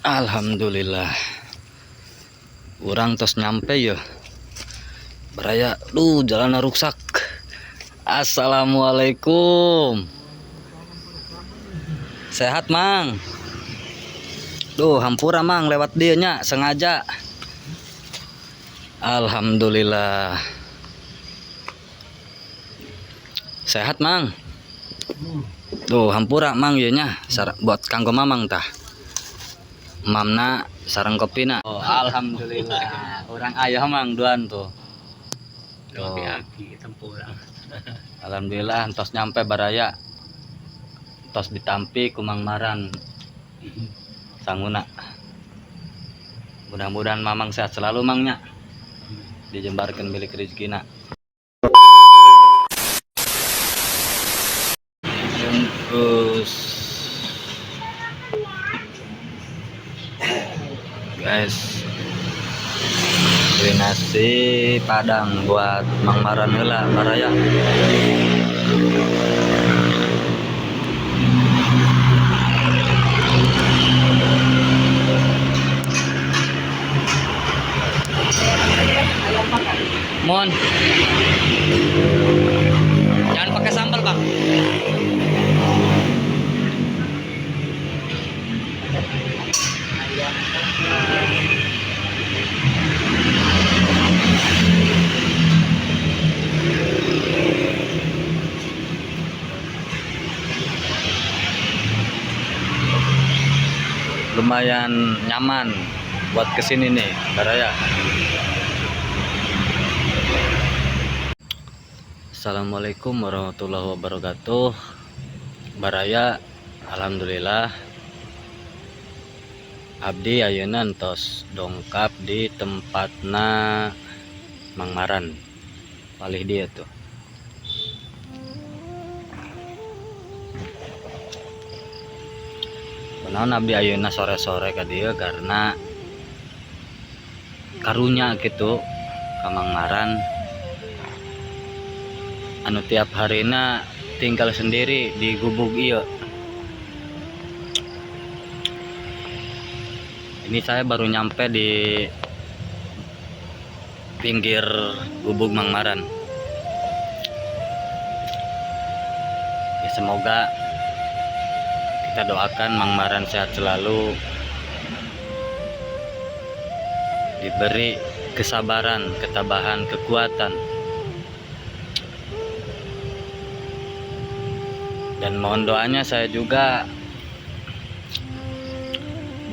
Alhamdulillah. Urang tos nyampe ya. Baraya, duh jalan ruksak. Assalamualaikum. Sehat, Mang? Duh, hampura Mang lewat dieu nya sengaja. Alhamdulillah. Sehat, Mang? Duh, hampura Mang ieu nya buat kanggo Mamang tah. Mamna sareng kopina. Oh, alhamdulillah. Urang ayah Mang duan tuh. Tuh. Alhamdulillah tos nyampe baraya. Tos ditampi ku Mang Maran. Sanguna. Mudah-mudahan Mamang sehat selalu Mang nya. Dijembarkan milik rezekina. Bungkus. Guys, beli nasi padang buat Mang Maran heula baraya. Mon, jangan pakai sambal bang. Lumayan nyaman buat kesini nih, baraya. Assalamualaikum warahmatullahi wabarakatuh. Baraya, alhamdulillah abdi ayeuna tos dongkap di tempatna Mang Maran. Palih dia tuh. Kunaon abdi ayeuna sore-sore ka dieu karena karunya gitu ka Mang Maran anu tiap harina tinggal sendiri di gubuk ieu. Ini saya baru nyampe di pinggir gubuk Mang Maran. Ya, semoga kita doakan Mang Maran sehat selalu, diberi kesabaran, ketabahan, kekuatan. Dan mohon doanya saya juga,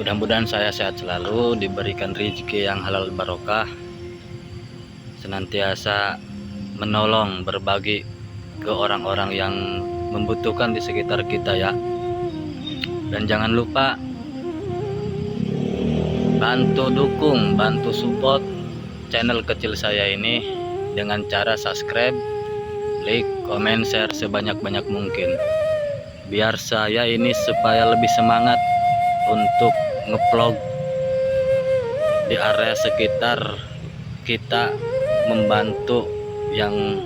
mudah-mudahan saya sehat selalu, diberikan rezeki yang halal barokah, senantiasa menolong, berbagi ke orang-orang yang membutuhkan di sekitar kita ya. Dan jangan lupa bantu dukung, bantu support channel kecil saya ini dengan cara subscribe, like, komen, share sebanyak-banyak mungkin. Biar saya ini supaya lebih semangat untuk ngevlog di area sekitar kita, membantu yang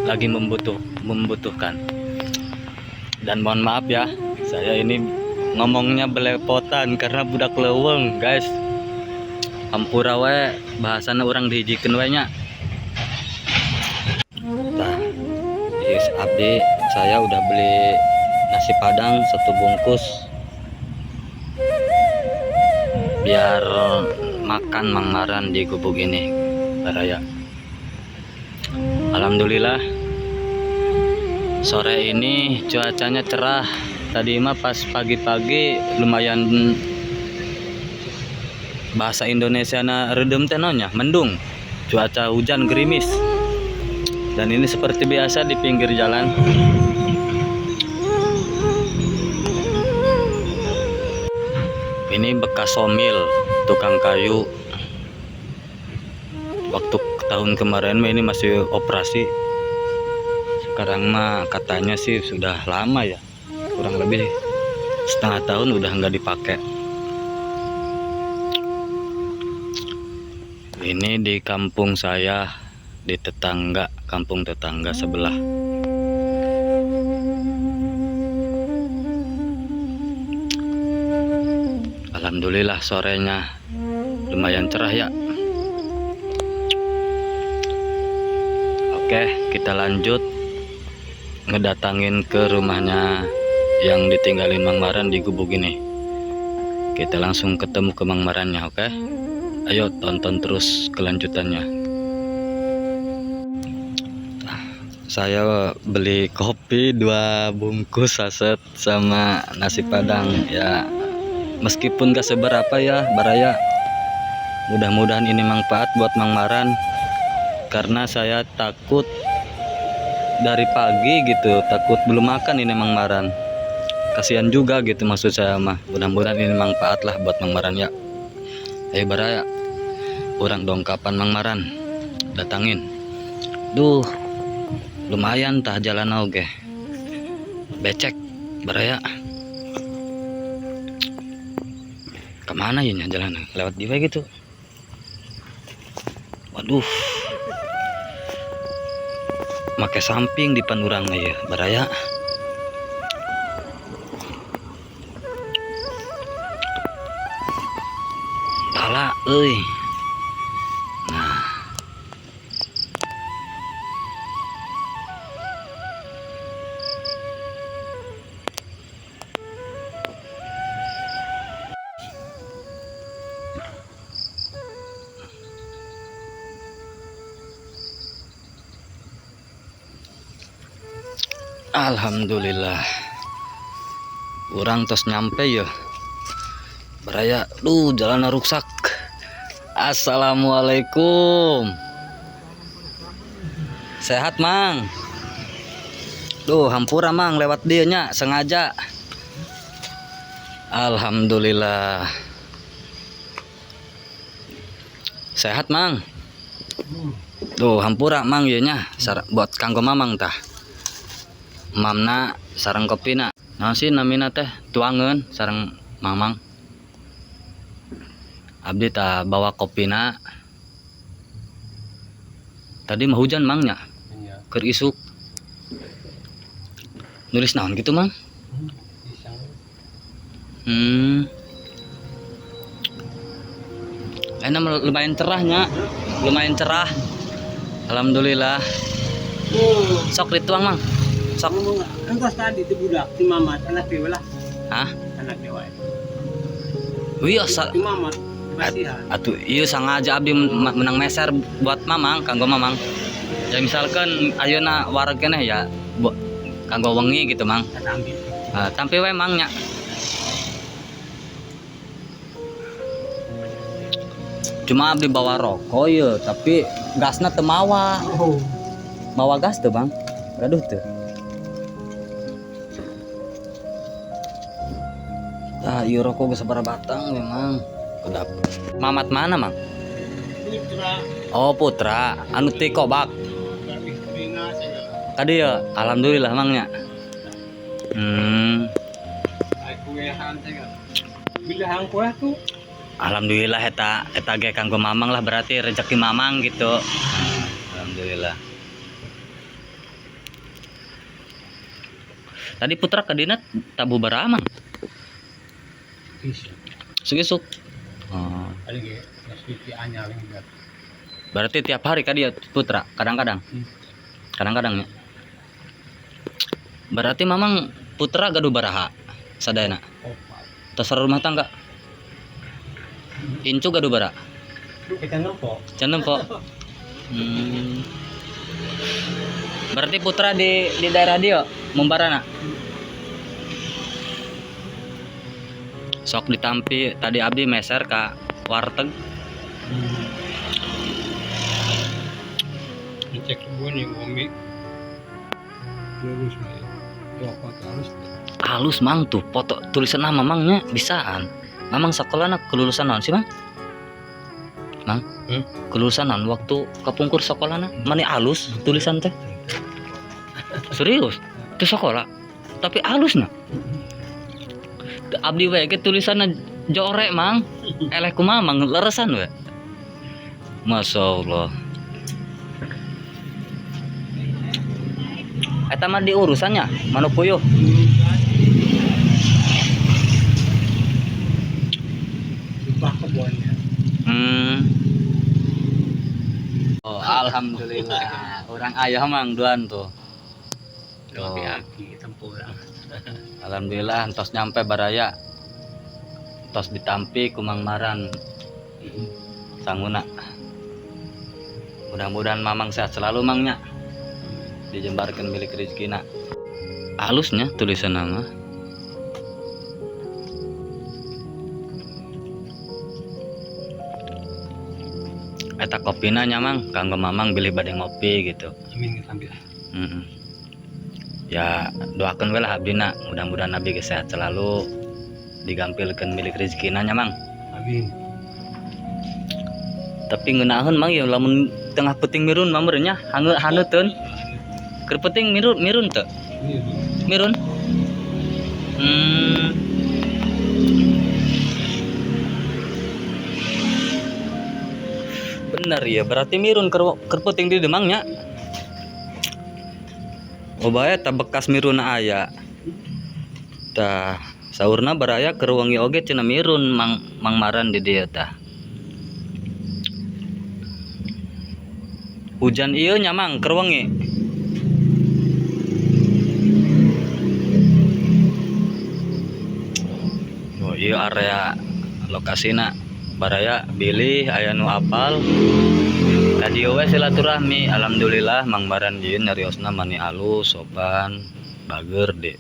lagi membutuhkan. Dan mohon maaf ya, saya ini ngomongnya belepotan karena budak leuweung guys. Hampura we bahasana urang dihijikeun we nya. Tah, yes, abdi saya udah beli nasi padang 1 bungkus biar makan Mang Maran di gubuk ini baraya. Alhamdulillah sore ini cuacanya cerah. Tadi mah pas pagi-pagi lumayan, bahasa Indonesia na redem teh naonnya, mendung, cuaca hujan gerimis. Dan ini seperti biasa di pinggir jalan. Ini bekas somil tukang kayu. Waktu tahun kemarin mah ini masih operasi. Sekarang mah katanya sih sudah lama ya, kurang lebih setengah tahun udah nggak dipakai. Ini di kampung saya, di tetangga, kampung tetangga sebelah. Alhamdulillah sorenya lumayan cerah ya. Oke, kita lanjut ngedatangin ke rumahnya yang ditinggalin Mang Maran di gubuk ini. Kita langsung ketemu ke Mang Marannya, oke? Ayo tonton terus kelanjutannya. Saya beli kopi 2 bungkus saset sama nasi padang ya. Meskipun gak seberapa ya, baraya. Mudah-mudahan ini manfaat buat Mang Maran. Karena saya takut dari pagi gitu, takut belum makan ini Mang Maran. Kasihan juga gitu maksud saya mah. Mudah-mudahan ini manfaat lah buat Mang Maran ya. Ayo baraya, urang dongkapan Mang Maran, datangin. Duh, lumayan tah jalan oge. Becek, baraya. Kemana ya jalan? Lewat di gitu. Waduh, make samping di panurang ya, baraya. Tala, euy. Nah. Alhamdulillah. Urang tos nyampe ya. Baraya, duh jalan ruksak. Assalamualaikum. Sehat Mang? Duh hampura Mang lewat dieu nya sengaja. Alhamdulillah. Sehat Mang? Duh hampura Mang ieu nya buat kanggo Mamang tah. Mamna sareng kopina. Naon sih namina teh tuangeun sareng Mamang. Abdi tah bawa kopina. Tadi mah hujan Mang nya. Iya. Keur isuk. Nulis naon gitu Mang? Enak lumayan cerahnya. Lumayan cerah. Alhamdulillah. Sok dituang Mang. Sok. Engkau tadi itu budak si Mamat anak dewa lah. Hah? Anak dewa. Wih, Si Mamat kasihan. Atuh ieu sengaja abdi menang meser buat Mamang, kanggo Mamang. Ya misalkan ayeuna wareg keneh ya kanggo wengi gitu Mang. Tampi. Tampi we Mang nya. Cuma abdi bawa rokok ye, tapi gasna teu mawa. Oh. Mawa gas teu Bang? Gaduh teu. Ah, ieu rokok geus sabaraha batang memang. Kedap. Mamat mana, Mang? Putra. Oh, Putra. Anu ti Kobak. Tadi ya, alhamdulillah Mang nya. Alhamdulillah eta ge kanggo Mamang lah, berarti rezeki Mamang gitu. Alhamdulillah. Tadi Putra ke dina tabu baraha, Mang? Isuk. Oh. Berarti tiap hari kan dia Putra, kadang-kadang. Kadang-kadang ya. Berarti Mamang Putra gaduh baraha sadayana. Tos rumah tangga. Incu gaduh bara. Can nempo. Can nempo. Berarti Putra di daerah dia Mumbarana. Sok ditampi tadi abdi meser ka warteg. Cek kebun yang umi lurus nih. Halus. Halus Mang tuh foto tulisan nama Mangnya bisaan. Mamang sekolahna kelulusan naon sih Mang? Mang? Kelulusan naon waktu kapungkur sekolahna? Mani halus tulisan teh. Serius? Itu sekolah. Tapi halus nah. Abdi we ge tulisanna jorek Mang. Eleh kumaha Mang leresan we. Masya Allah. Eta mah diurusannya manuk puyuh. Alhamdulillah. Urang ayah Mang duan tuh. Tuh. Aki-aki tempurang. Alhamdulillah entos nyampe baraya. Tos ditampi ku Mang Maran sanguna. Mudah-mudahan Mamang sehat selalu Mang nya. Dijembarkan milik rezekina. Halusnya tulisan nama. Eta kopina nya Mang, kanggo Mamang bilih bade ngopi gitu. Amin kita ambil. Ya doakan we lah abdina, mudah-mudahan abdi ge sehat selalu, digampilkeun milik rezekina nya Mang. Amin. Tapi ngeunaheun Mang ya lamun tengah peuting mirun mah meureun nya, haneuteun. Keur peuting mirun, mirun teu? Mirun. Mirun. Bener ya, berarti mirun keur peuting di Demang nya. Oh bae ta bekas miruna aya. Tah, saurna baraya keur wengi oge cenah mirun Mang Maran di dieu tah. Hujan ieu nya Mang keur wengi. Oh ieu area lokasina baraya bilih aya nu apal. Ka dieu we silaturahmi. Alhamdulillah Mang Maran ieu nyariosna mani alus, sopan, bager de.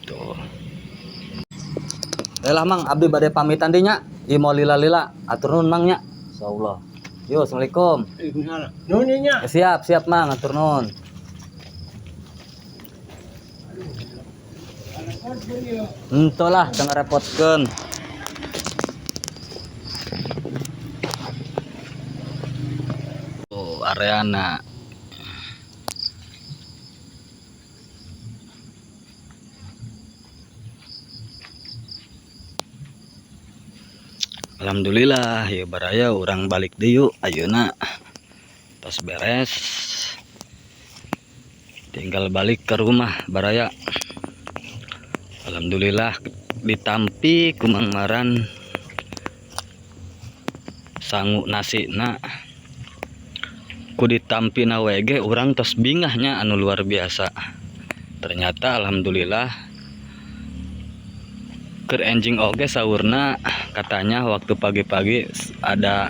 Tuh. Lah Mang, abdi bade pamitan deui nya. Ieu mau lila-lila, atur nuhun Mang nya. Insyaallah. Yo, assalamualaikum. Waalaikumsalam. Nuhun nya. Siap, siap Mang, atur nuhun. Entah lah, teu ngarepotkeun. Oh, areana. Alhamdulillah ya baraya urang balik deui yuk ayeuna. Tos beres. Tinggal balik ke rumah baraya. Alhamdulillah ditampi ku Mang Maran sangu nasina. Ku ditampi na we ge urang tos bingahnya anu luar biasa. Ternyata alhamdulillah keur enjing oge saurna katanya waktu pagi-pagi ada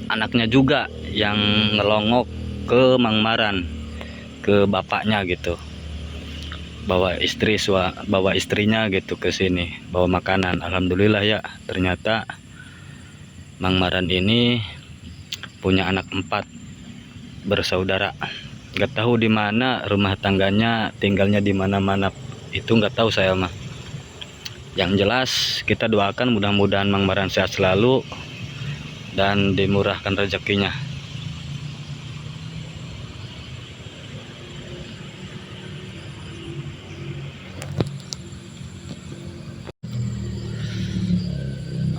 anaknya juga yang ngelongok ke Mang Maran, ke bapaknya gitu. Bawa istrinya gitu ke sini, bawa makanan. Alhamdulillah ya, ternyata Mang Maran ini punya anak 4 bersaudara. Nggak tahu di mana rumah tangganya, tinggalnya di mana-mana itu nggak tahu saya mah. Yang jelas kita doakan mudah-mudahan Mang Maran sehat selalu dan dimurahkan rezekinya.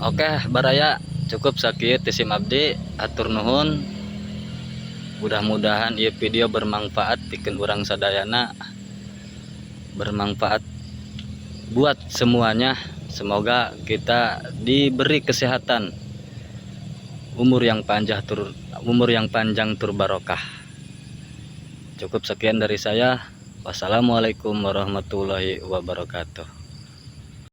Oke, baraya cukup sakieu ti sim abdi, atur nuhun. Mudah-mudahan ieu video bermanfaat pikeun urang sadayana, bermanfaat buat semuanya. Semoga kita diberi kesehatan, umur yang panjang tur barokah. Cukup sekian dari saya. Wassalamualaikum warahmatullahi wabarakatuh.